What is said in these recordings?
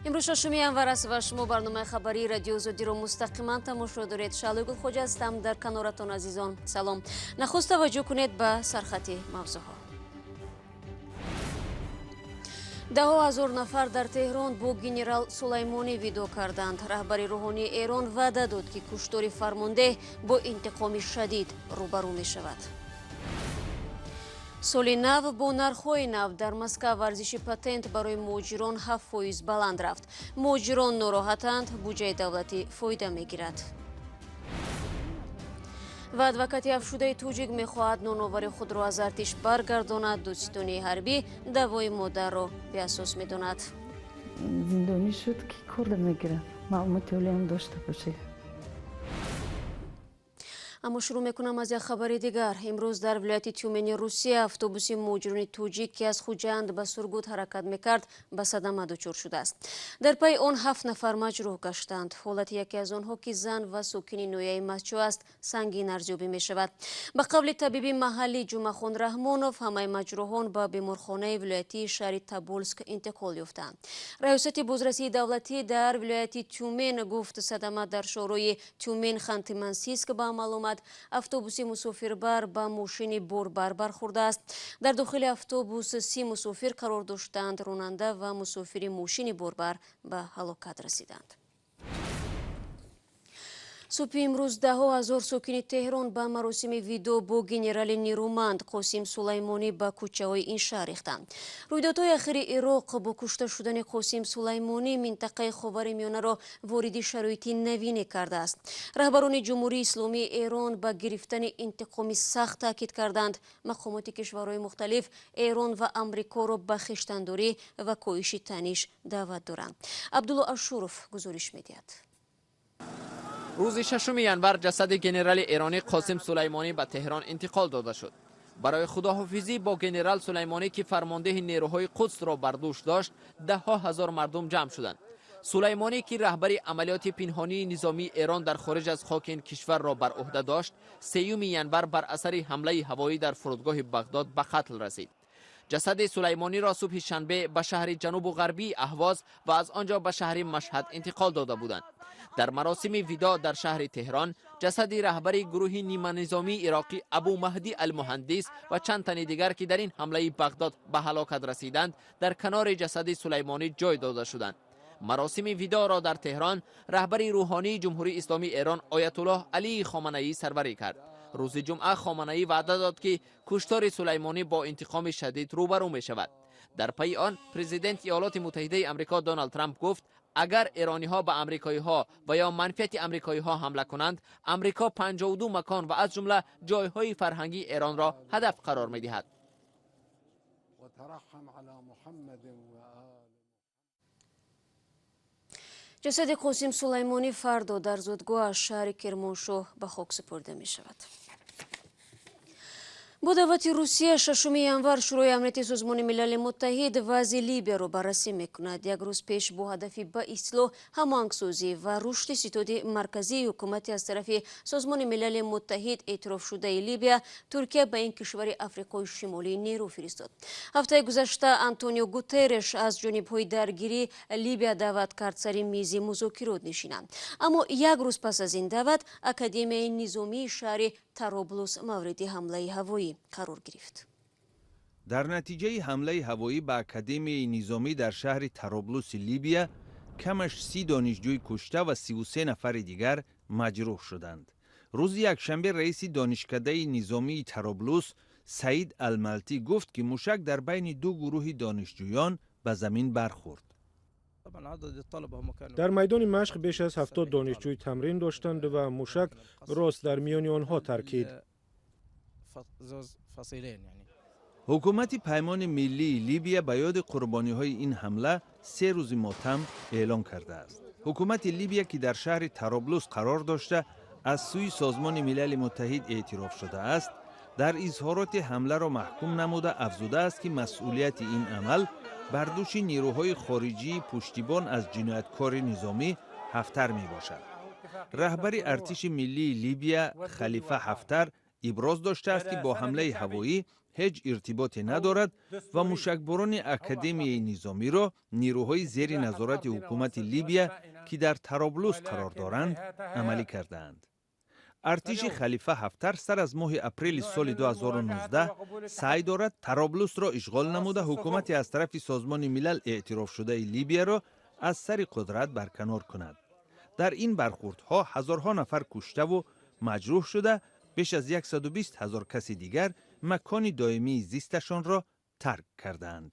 Имрӯз 6 январ аст ва шумо барномаи хабарии Радиои Озодиро мустақиман тамошо доред. Шаҳлои Гулхоҷа ҳастам дар каноратон, азизон. Салом. Нахуст таваҷҷӯҳ кунед ба сархати мавзӯъҳо. Даҳҳо ҳазор нафар дар Теҳрон бо генерал Сулаймонӣ видоъ карданд. Раҳбари рӯҳонии Эрон ваъда дод, ки куштори фармондеҳ бо интиқоми шадид рӯбарӯ мешавад. Соли нав бо нархҳои нав дар Москва варзиши патент барои муҳоҷирон 7% баланд рафт. Муҳоҷирон нороҳатанд, буҷаи давлатӣ фоида мегирад. Ва адвокати афшудаи тоҷик мехоҳад ноновари худро аз артиш баргардонад. Додситонии ҳарбӣ даъвои модарро беасос медонад. Зиндонӣ шуд, ки корда мегирад, маълумоти олиам дошта бошед. Аммо шурӯъ мекунам аз як хабари дигар. Имрӯз дар вилояти Тюмени Русия автобуси муҳоҷирони тоҷик, ки аз Хуҷанд ба Сургут ҳаракат мекард, ба садама дучор шудааст. Дар пайи он 7 нафар маҷрӯҳ гаштанд. Ҳолати яке аз онҳо, ки зан ва сокини ноҳияи Мастчоҳ аст, сангин арзёбӣ мешавад. Ба қавли табиби маҳаллӣ Ҷумъахон Раҳмонов, ҳамаи маҷрӯҳон ба беморхонаи вилоятии шаҳри Тоболск интиқол ёфтанд. Раёсати бозрасии давлатӣ дар вилояти Тюмен гуфт, садама дар шоҳрои Тюмен Ханты-Мансийск ба амал омад. Автобуси мусофирбар ба мошини борбар бархӯрдааст. Дар дохили автобус 30 мусофир қарор доштанд. Ронанда ва мусофири мошини борбар ба ҳалокат расиданд. Субҳи имрӯз даҳҳо ҳазор сокини Теҳрон ба маросими видоъ бо генерали нерӯманд Қосим Сулаймонӣ ба кӯчаҳои ин шаҳр рехтанд. Рӯйдодҳои ахири Ироқ бо кушта шудани Қосим Сулаймонӣ минтақаи Ховари Миёнаро вориди шароити навине кардааст. Раҳбарони Ҷумҳурии Исломии Эрон ба гирифтани интиқоми сахт таъкид карданд. Мақомоти кишварҳои мухталиф Эрон ва Амрикоро ба хештандорӣ ва коҳиши таниш даъват доранд. Абдулло Ашуров гузориш медиҳад. Рӯзи 6 январ ҷасади генерали эронӣ Қосим Сулаймонӣ ба Теҳрон интиқол дода шуд. Барои худоҳофизӣ бо генерал Сулаймонӣ, ки фармондеҳи нерӯҳои Қудсро бар дӯш дошт, даҳҳо ҳазор мардум ҷамъ шуданд. Сулаймонӣ, ки раҳбари амалиёти пинҳонии низомии Эрон дар хориҷ аз хоки ин кишварро бар ӯҳда дошт, 3 январ бар асари ҳамлаи ҳавоӣ дар фурудгоҳи Бағдод ба қатл расид. Ҷасади Сулаймониро субҳи шанбе ба шаҳри ҷанубу ғарбии Аҳвоз ва аз он ҷо ба шаҳри Машҳад интиқол дода буданд. Дар маросими видоъ дар шаҳри Теҳрон ҷасади раҳбари гурӯҳи ниманизомии ироқӣ Абу Маҳдӣ Алмуҳандис ва чанд тани дигар, ки дар ин ҳамлаи Бағдод ба ҳалокат расиданд, дар канори ҷасади Сулаймонӣ ҷой дода шуданд. Маросими видоъро дар Теҳрон раҳбари рӯҳонии Ҷумҳурии Исломии Эрон Оятуллоҳ Алии Хоманаӣ сарварӣ кард. Рӯзи ҷумъа Хоманаӣ ваъда дод, ки куштори Сулаймонӣ бо интиқоми шадид рӯбарӯ мешавад. Дар пайи он президенти Иёлоти Муттаҳидаи Амрико Доналд Трамп гуфт, агар эрониҳо ба амрикоиҳо ва ё манфиати амрикоиҳо ҳамла кунанд, Амрико 52 макон ва аз ҷумла ҷойҳои фарҳангии Эронро ҳадаф қарор медиҳад. Ҷасади Қосим Сулаймонӣ фардо дар зодгоҳаш шаҳри Кермоншоҳ ба хок супурда мешавад. Бо даъвати Русия 6 январ Шӯрои Амнияти Созмони Милали Муттаҳид вазъи Либияро баррасӣ мекунад. Як рӯз пеш бо ҳадафи ба истилоҳ ҳамоҳангсозӣ ва рушди ситоди марказии ҳукумати аз тарафи Созмони Милали Муттаҳид эътирофшудаи Либия, Туркия ба ин кишвари Африқои Шимолӣ нерӯ фиристод. Ҳафтаи гузашта Антонио Гутерреш аз ҷонибҳои даргирии Либия даъват кард сари мизи музокирот нишинанд. Аммо як рӯз пас аз ин даъват Академияи низомии шаҳри Тароблус мавриди ҳамлаи ҳавоӣ қарор гирифт. Дар натиҷаи ҳамлаи ҳавоӣ ба Академияи низомӣ дар шаҳри Тароблуси Либия камаш 30 донишҷӯй кушта ва 33 нафари дигар маҷрӯҳ шуданд. Рӯзи якшанбе раиси донишкадаи низомии Тароблус Саид Алмалтӣ гуфт, ки мушак дар байни ду гурӯҳи донишҷӯён ба замин бархӯрд. Дар майдони машқ беш аз 70 донишҷӯй тамрин доштанд ва мушак рост дар миёни онҳо таркид. Ҳукумати Паймони Миллии Либия ба ёди қурбониҳои ин ҳамла 3 рӯзи мотам эълон кардааст. Ҳукумати Либия, ки дар шаҳри Тароблус қарор дошта, аз сӯи Созмони Милали Муттаҳид эътироф шудааст, дар изҳороти ҳамларо маҳкум намуда афзудааст, ки масъулияти ин амал бар дӯши нерӯҳои хориҷии пуштибон аз ҷинояткори низомӣ Ҳафтар мебошад. Раҳбари артиши миллии Либия Халифа Ҳафтар Иброз доштааст, ки бо ҳамлаи ҳавоӣ ҳеҷ иртиботе надорад ва мушакборони Академияи низомиро нирӯҳои зери назорати ҳукумати Либия, ки дар Тароблус қарор доранд, амалӣ кардаанд. Артиши Халифа Ҳафтар сар аз моҳи апрели соли 2019 саъй дорад Тароблусро ишғол намуда, ҳукумати аз тарафи Созмони Милал эътирофшудаи Либияро аз сари қудрат барканор кунад. Дар ин бархурдҳо ҳазорҳо нафар куштаву маҷрӯҳ шуда, беш аз 120 ҳазор каси дигар макони доимии зисташонро тарк кардаанд.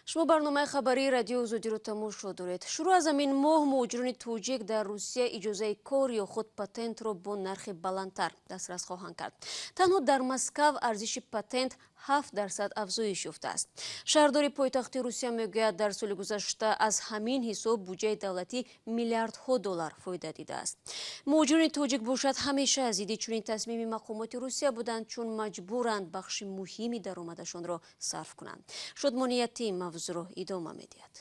Шумо барномаи хабарии Радиои Озодиро тамошо доред. Шурӯъ аз ҳамин моҳ муҳоҷирони тоҷик дар Русия иҷозаи кор ё худ патентро бо нархи баландтар дастрас хоҳанд кард. Танҳо дар Москав арзиши патент 7% афзоиш ёфтааст. Шаҳрдори пойтахти Русия мегӯяд, дар соли гузашта аз ҳамин ҳисоб буҷаи давлатӣ миллиардҳо доллар фоида дидааст. Муҳоҷирони тоҷик бошад, ҳамеша зидди чунин тасмими мақомоти Русия буданд, чун маҷбуранд бахши муҳими даромадашонро сарф кунанд. Шодмонияти мавзӯъро идома медиҳад.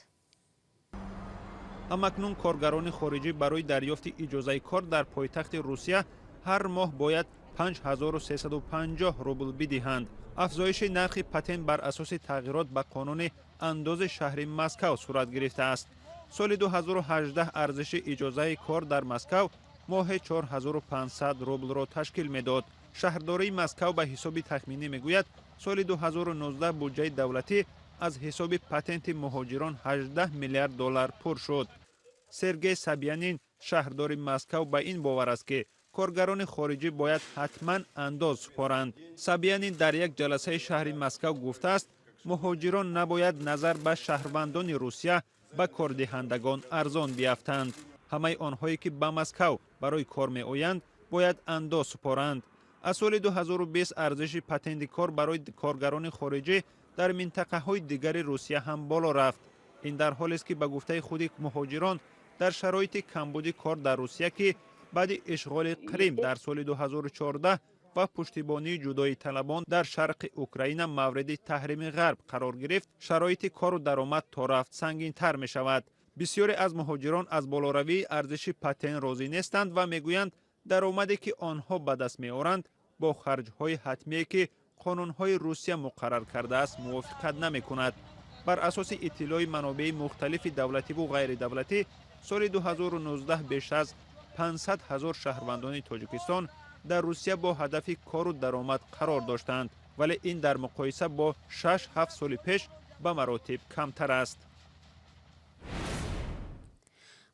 Ҳамакнун коргарони хориҷӣ барои дарёфти иҷозаи кор дар пойтахти Русия ҳар моҳ бояд 5350 рубл бидиҳанд. Афзоиши нархи патент бар асоси тағйирот ба қонуни андози шаҳри Москав сурат гирифтааст. Соли 2018 арзиши иҷозаи кор дар Москав моҳе 4500 рублро ташкил медод. Шаҳрдории Москав ба ҳисоби тахминӣ мегӯяд, соли 2019 буҷаи давлатӣ аз ҳисоби патенти муҳоҷирон 18 миллиард доллар пур шуд. Сергей Собянин, шаҳрдори Москав, ба ин бовар аст, ки коргарони хориҷӣ бояд ҳатман андоз супоранд. Собянин дар як ҷаласаи шаҳри Москав гуфтааст, муҳоҷирон набояд назар ба шаҳрвандони Русия ба кордиҳандагон арзон биафтанд. Ҳамаи онҳое, ки ба Москав барои кор меоянд, бояд андоз супоранд. Аз соли 2020 арзиши патенти кор барои коргарони хориҷӣ дар минтақаҳои дигари Русия ҳам боло рафт. Ин дар ҳолест, ки ба гуфтаи худи муҳоҷирон, дар шароити камбуди кор дар Русия, ки баъди ишғоли Қрим дар соли 2014 ва пуштибонии ҷудоиталабон дар шарқи Украина мавриди таҳрими Ғарб қарор гирифт, шароити кору даромад то рафт сангинтар мешавад. Бисёре аз муҳоҷирон аз болоравии арзиши патент розӣ нестанд ва мегӯянд, даромаде, ки онҳо ба даст меоранд, бо харҷҳои ҳатмие, ки қонунҳои Русия муқаррар кардааст, мувофиқат намекунад. Бар асоси иттилои манобеи мухталифи давлативу ғайридавлатӣ, соли 2019 беш аз 500 ҳазор шаҳрвандони Тоҷикистон дар Русия бо ҳадафи кору даромад қарор доштанд, вале ин дар муқоиса бо 6-7 соли пеш ба маротиб камтар аст.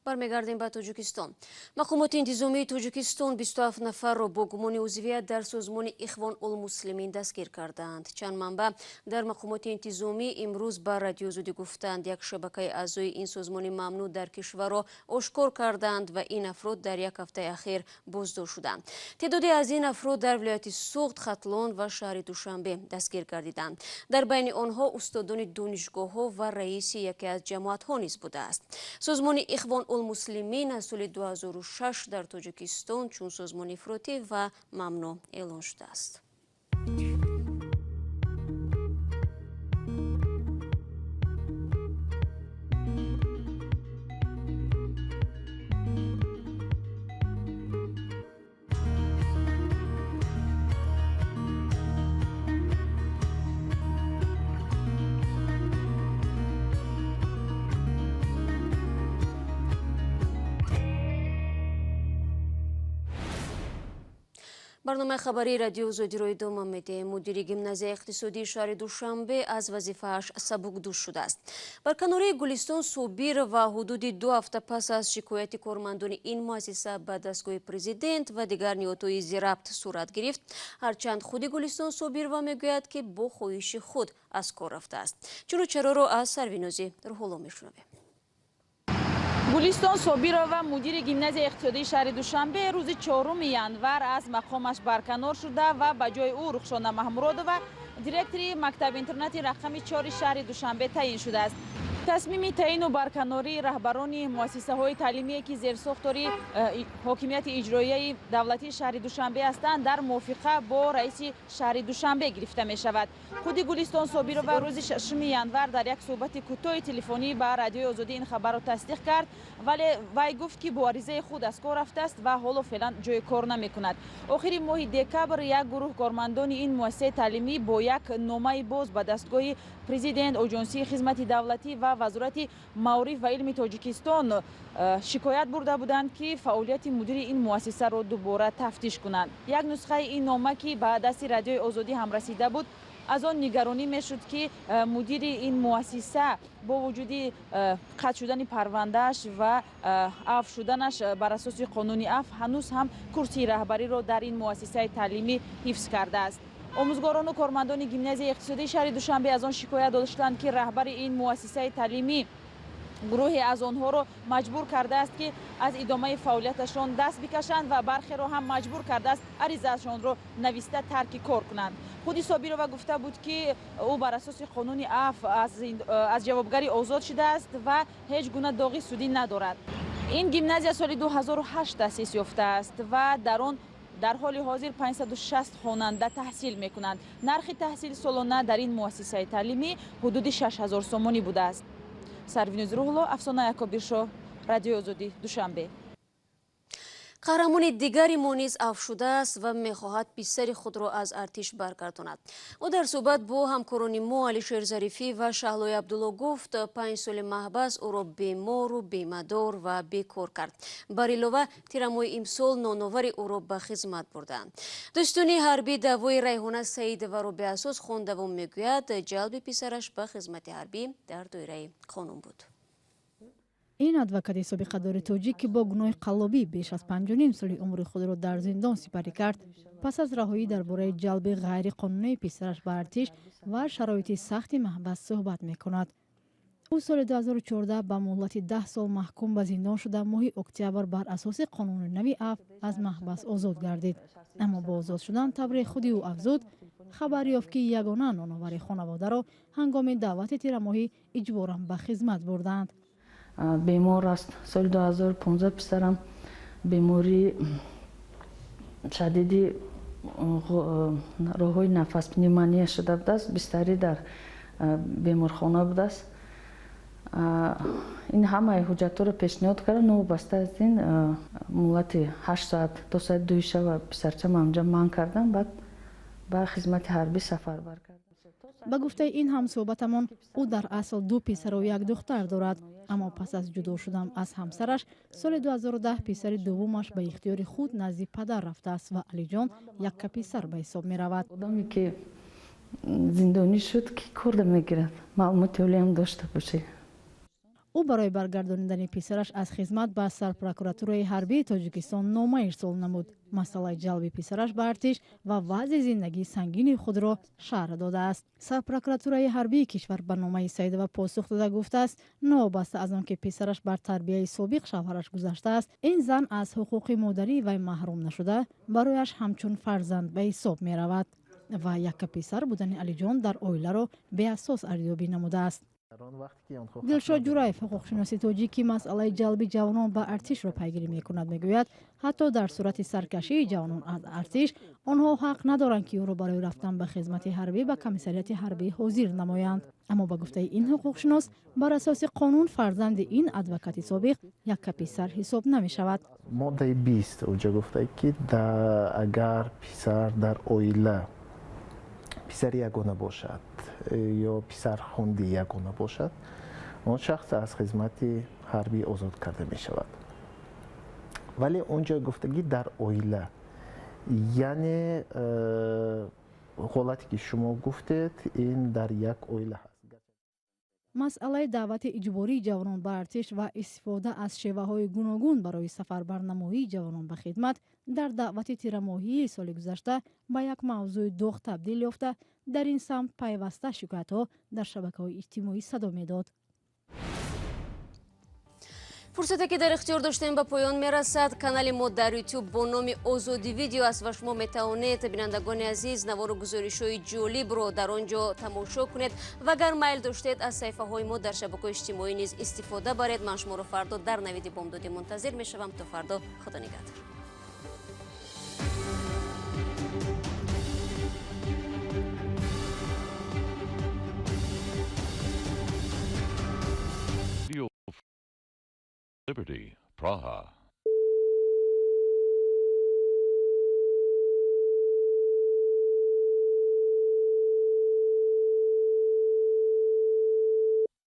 Бармегардем ба Тоҷикистон. Мақомоти интизомии Тоҷикистон 27 нафарро бо гумони узвият дар созмони Ихвон улмуслимин дастгир кардаанд. Чанд манбаъ дар мақомоти интизомӣ имрӯз ба Радиои Озодӣ гуфтанд, як шабакаи аъзои ин созмони мамнӯъ дар кишварро ошкор кардаанд ва ин афрод дар як ҳафтаи ахир боздошт шуданд. Теъдоде аз ин афрод дар вилояти Суғд, Хатлон ва шаҳри Душанбе дастгир гардиданд. Дар байни онҳо устодони донишгоҳҳо ва раиси яке аз ҷамоатҳо низ будааст. Созмони Ихвон улмуслимин аз соли 2006 дар Тоҷикистон чун созмони ифротӣ ва мамнӯъ эълон шудааст. Барномаи хабарии Радиои Озодиро идома медиҳем. Мудири гимназияи иқтисодии шаҳри Душанбе аз вазифааш сабукдӯш шудааст. Барканории Гулистон Собирова ҳудуди 2 ҳафта пас аз шикояти кормандони ин муассиса ба дастгоҳи президент ва дигар ниҳодҳои зирабт сурат гирифт. Ҳарчанд худи Гулистон Собирова мегӯяд, ки бо хоҳиши худ аз кор рафтааст. Чуну чароро аз Сарвинози Рӯҳулло мешунавем. Гулистон Собирова, мудири гимназияи иқтисодии шаҳри Душанбе, рӯзи 4 январ аз мақомаш барканор шуда ва ба ҷои ӯ Рухшона Маҳмуродова, директори мактаби интернати рақами 4 шаҳри Душанбе, таъин шудааст. Тасмими таъину барканории раҳбарони муассисаҳои таълимие, ки зерсохтори ҳокимияти иҷроияи давлатии шаҳри Душанбе ҳастанд, дар мувофиқа бо раиси шаҳри Душанбе гирифта мешавад. Худи Гулистон Собирова рӯзи 6 январ дар як суҳбати кӯтоҳи телефонӣ ба Радиои Озодӣ ин хабарро тасдиқ кард, вале вай гуфт, ки бо аризаи худ аз кор рафтааст ва ҳоло феълан ҷои кор намекунад. Охири моҳи декабр як гурӯҳ кормандони ин муассисаи таълимӣ бо як номаи боз ба дастгоҳи президент, Оҷонсии хизмати давлатӣ ва Вазорати маориф ва илми Тоҷикистон шикоят бурда буданд, ки фаъолияти мудири ин муассисаро дубора тафтиш кунанд. Як нусхаи ин нома, ки ба дасти Радиои Озодӣ ҳам расида буд, аз он нигаронӣ мешуд, ки мудири ин муассиса бо вуҷуди қатъ шудани парвандааш ва афв шуданаш бар асоси қонуни афв ҳанӯз ҳам курсии раҳбариро дар ин муассисаи таълимӣ ҳифз кардааст. Омӯзгорону кормандони гимназияи иқтисодии шаҳри Душанбе аз он шикоят доштанд, ки раҳбари ин муассисаи таълимӣ гурӯҳе аз онҳоро маҷбур кардааст, ки аз идомаи фаъолияташон даст бикашанд ва бархеро ҳам маҷбур кардааст аризаашонро нависта тарки кор кунанд. Худи Собирова гуфта буд, ки ӯ бар асоси қонуни афв аз ҷавобгарӣ озод шудааст ва ҳеҷ гуна доғи судӣ надорад. Ин гимназия соли 2008 таъсис ёфтааст ва дар он дар ҳоли ҳозир 560 хонанда таҳсил мекунанд. Нархи таҳсил солона дар ин муассисаи таълимӣ ҳудуди 6000 сомонӣ будааст. Сарвиноз Рӯҳулло, Афсона Якобиршо, Радиои Озодӣ, Душанбе. Қаҳрамони дигари мо низ афв шудааст ва мехоҳад писари худро аз артиш баргардонад. Ӯ дар суҳбат бо ҳамкорони мо Алишер Зарифӣ ва Шаҳлои Абдулло гуфт, 5 соли маҳбас ӯро бемору бемадор ва бекор кард. Бар илова, тирамоҳи имсол ноновари ӯро ба хизмат бурданд. Дӯстони ҳарбӣ даъвои Райҳона Саидоваро беасос хондаву мегӯяд, ҷалби писараш ба хизмати ҳарбӣ дар доираи қонун буд. Ин адвокати собиқадори тоҷик, ки бо гуноҳи қаллобӣ беш аз 5,5 соли умри худро дар зиндон сипарӣ кард, пас аз раҳоӣ дар бораи ҷалби ғайриқонунии писараш ба артиш ва шароити сахти маҳбас суҳбат мекунад. Ӯ соли 2014 ба муҳлати 10 сол маҳкум ба зиндон шуда, моҳи октябр бар асоси қонуни нави афв аз маҳбас озод гардид. Аммо бо озод шудан, тавре худи ӯ афзуд, хабар ёфт, ки ягона ноновари хонаводаро ҳангоми даъвати тирамоҳӣ иҷборан ба хизмат бурданд. Бемор аст. Соли 2015 писарам бемории шадиди роҳҳои нафас, пневмония шуда будааст, бистарӣ дар беморхона будааст. Ин ҳамаи ҳуҷҷатҳоро пешниҳод карда, новобаста аз ин муҳлати 8 соат то соати 2 шава писарчам ҳамҷа манъ кардам, баъд ба хизмати ҳарбӣ сафарбар кардам. Ба гуфтаи ин ҳамсӯҳбатамон, ӯ дар асл ду писару як духтар дорад, аммо пас аз ҷудо шудан аз ҳамсараш соли 2010 писари дуввумаш ба ихтиёри худ назди падар рафтааст ва Алиҷон якка писар ба ҳисоб меравад. Одаме, ки зиндонӣ шуд, ки корда мегирад, маълумоти олиам дошта бошӣ. Ӯ барои баргардонидани писараш аз хизмат ба Сарпрокуратураи ҳарбии Тоҷикистон нома ирсол намуд. Масъалаи ҷалби писараш ба артиш ва вазъи зиндагии сангини худро шарҳ додааст. Сарпрокуратураи ҳарбии кишвар ба номаи Саидова посух дода гуфтааст, новобаста аз он ки писараш бар тарбияи собиқ шавҳараш гузаштааст, ин зан аз ҳуқуқи модарии вай маҳрум нашуда, барояш ҳамчун фарзанд ба ҳисоб меравад ва якка писар будани Алиҷон дар оиларо беасос арзёбӣ намудааст. Дилшод Ҷураев, ҳуқуқшиноси тоҷик, ки масъалаи ҷалби ҷавонон ба артишро пайгирӣ мекунад, мегӯяд, ҳатто дар сурати саркашии ҷавонон аз артиш онҳо ҳақ надоранд, ки ӯро барои рафтан ба хизмати ҳарбӣ ба комиссариати ҳарбӣ ҳозир намоянд. Аммо ба гуфтаи ин ҳуқуқшинос, бар асоси қонун фарзанди ин адвокати собиқ якка писар ҳисоб намешавад. Моддаи 20 уҷа гуфта, ки агар писар дар оила писари ягона бошад ё писархонди ягона бошад, он шахс аз хизмати ҳарбӣ озод карда мешавад. Вале он ҷо гуфтагӣ дар оила, яъне ҳолате ки шумо гуфтед, ин дар як оила ҳаст. Масъалаи даъвати иҷбории ҷавонон ба артиш ва истифода аз шеваҳои гуногун барои сафарбарнамоии ҷавонон ба хидмат дар даъвати тирамоҳии соли гузашта ба як мавзӯи доғ табдил ёфта, дар ин самт пайваста шикоятҳо дар шабакаҳои иҷтимоӣ садо медод. Фурсате ки дар ихтиёр доштем ба поён мерасад. Канали мо дар YouTube бо номи Озодӣ Видео аст ва шумо метавонед, бинандагони азиз, навору гузоришҳои ҷолибро дар он ҷо тамошо кунед ва агар майл доштед, аз саҳифаҳои мо дар шабакаҳои иҷтимоӣ низ истифода баред. Ман шуморо фардо дар Навиди Бомдодӣ мунтазир мешавам. То фардо, Худо нигаҳдор. Liberty, Praha.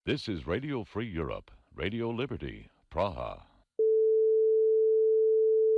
This is Radio Free Europe, Radio Liberty, Praha.